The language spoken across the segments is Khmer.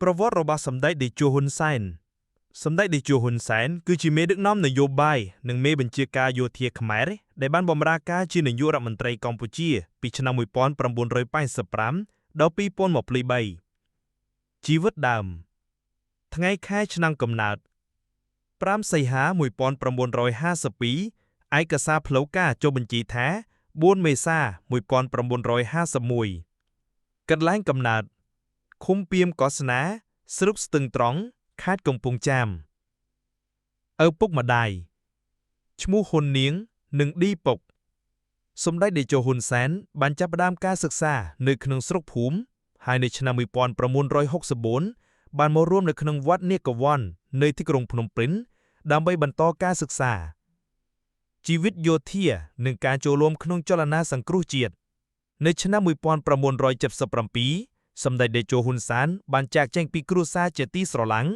ប្រវត្តិរបស់សម្ដេចតេជោហ៊ុនសែនសម្ដេចតេជោហ៊ុនសែនគឺជាមេដឹកនាំនយោបាយនិងមេបញ្ជាការយោធាខ្មែរដែលបានបម្រើការជានាយករដ្ឋមន្ត្រីកម្ពុជាពីឆ្នាំ1985ដល់2023ជីវិតដើមថ្ងៃខែឆ្នាំកំណើត5សីហា1952ឯកសារផ្លូវការចុះបញ្ជីថា4មេសា1951កន្លែងកំណើតឃុំពីមកោះស្នាស្រុកស្ទឹងត្រង់ខេត្តកំពង់ចាមឪពុកម្ដាយឈ្មោះហ៊ុននាង និងឌីពុកសម្ដេចតេជោហ៊ុនសែនបានចាប់ផ្ដើមការសិក្សានៅក្នុងស្រុកភូមិហើយនៅឆ្នាំ1964បានមករួមនៅក្នុងវត្តនាគវ័ននៅទីក្រុងភ្នំពេញដើម្បីបន្តការសិក្សាជីវិតយោធានិងការចូលរួមក្នុងចលនាសង្គ្រោះជាតិនៅឆ្នាំ1977សម្ដេចតេជោហ៊ុនសែនបានចាកចេញពីគ្រួសារជាទីស្រឡាញ់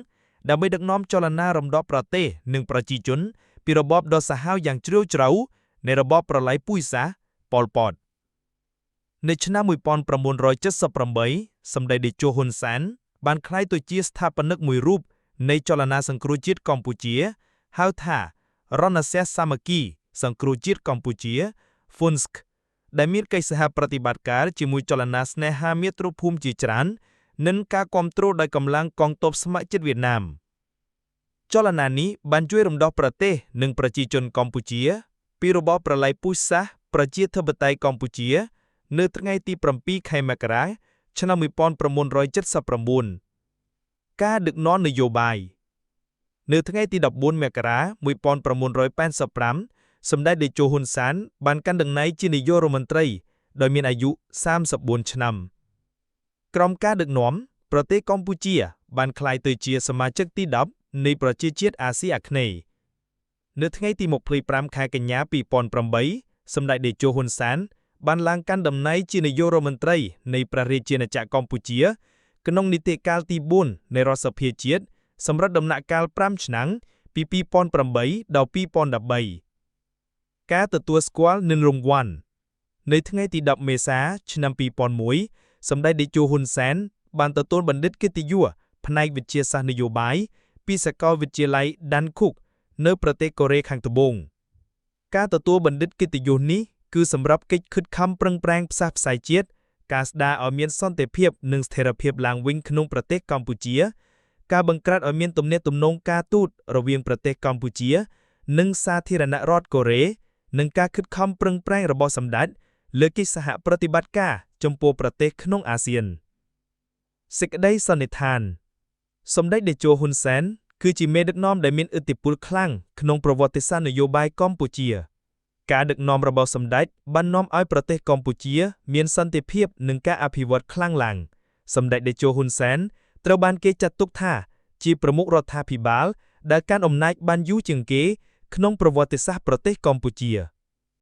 ដើម្បីដឹកនាំចលនារំដោះប្រទេសនិងប្រជាជនពីរបបដ៏សាហាវយ៉ាងជ្រាលជ្រៅនៃរបបប្រល័យពូជសាសន៍ប៉ុលពតនៅឆ្នាំ1978សម្ដេចតេជោហ៊ុនសែនបានក្លាយទៅជាស្ថាបនិកមួយរូបនៃចលនាសង្គ្រោះជាតិកម្ពុជាហៅថារណសិរ្សសាមគ្គីសង្គ្រោះជាតិកម្ពុជា FUNSC ដែលមានកិច្ចសហប្រតិបត្តិការជាមួយចលនាស្នេហាមាតុភូមិជាច្រើននិងការគ្រប់គ្រងដោយកម្លាំងកងទ័ពស្ម័គ្រចិត្តវៀតណាមចលនានេះបានជួយរំដោះប្រទេសនិងប្រជាជនកម្ពុជា ពីរបបប្រល័យពូជសាសន៍ប្រជាធិបតេយ្យកម្ពុជា នៅថ្ងៃទី7ខែមករាឆ្នាំ1979ការដឹកនាំនយោបាយនៅថ្ងៃទី14មករា1985សម្ដេចតេជោហ៊ុនសែនបានកាន់តំណែងជានាយករដ្ឋមន្ត្រីដោយមានអាយុ34ឆ្នាំក្រោមការដឹកនាំប្រទេសកម្ពុជាបានក្លាយទៅជាសមាជិកទី10នៃប្រជាជាតិអាស៊ីអាគ្នេយ៍នៅថ្ងៃទី25ខែកញ្ញា2008សម្ដេចតេជោហ៊ុនសែនបានឡើងកាន់តំណែងជានាយករដ្ឋមន្ត្រីនៃព្រះរាជាណាចក្រកម្ពុជាក្នុងនីតិកាលទី4នៃរដ្ឋសភាជាតិសម្រាប់ដំណាក់កាល5ឆ្នាំពី2008ដល់2013ការទទួលស្គាល់និងរង្វាន់នៅថ្ងៃទី10មេសាឆ្នាំ2001សម្ដេចតេជោហ៊ុនសែនបានទទួលបណ្ឌិតកិត្តិយសផ្នែកវិទ្យាសាស្ត្រនយោបាយពីសាកលវិទ្យាល័យដានខុកនៅប្រទេសកូរ៉េខាងត្បូងការទទួលបណ្ឌិតកិត្តិយសនេះគឺសម្រាប់កិច្ចខិតខំប្រឹងប្រែងផ្សះផ្សាយជាតិការស្ដារឲ្យមានសន្តិភាពនិងស្ថិរភាពឡើងវិញក្នុងប្រទេសកម្ពុជាការបង្កើតឲ្យមានទំនាក់ទំនងការទូតរវាងប្រទេសកម្ពុជា និងសាធារណរដ្ឋកូរ៉េនិងការខិតខំប្រឹងប្រែងរបស់សម្ដេចលើកិច្ចសហប្រតិបត្តិការចំពោះប្រទេសក្នុងអាស៊ានសេចក្តីសន្និដ្ឋានសម្ដេចតេជោហ៊ុនសែនគឺជាមេដឹកនាំដែលមានឥទ្ធិពលខ្លាំងក្នុងប្រវត្តិសាស្ត្រនយោបាយកម្ពុជាការដឹកនាំរបស់សម្ដេចបាននាំឲ្យប្រទេសកម្ពុជាមានសន្តិភាពនិងការអភិវឌ្ឍខ្លាំងឡើងសម្ដេចតេជោហ៊ុនសែនត្រូវបានគេចាត់ទុកថាជាប្រមុខរដ្ឋាភិបាលដែលកាន់អំណាចបានយូរជាងគេក្នុងប្រវត្តិសាស្ត្រប្រទេសកម្ពុជា។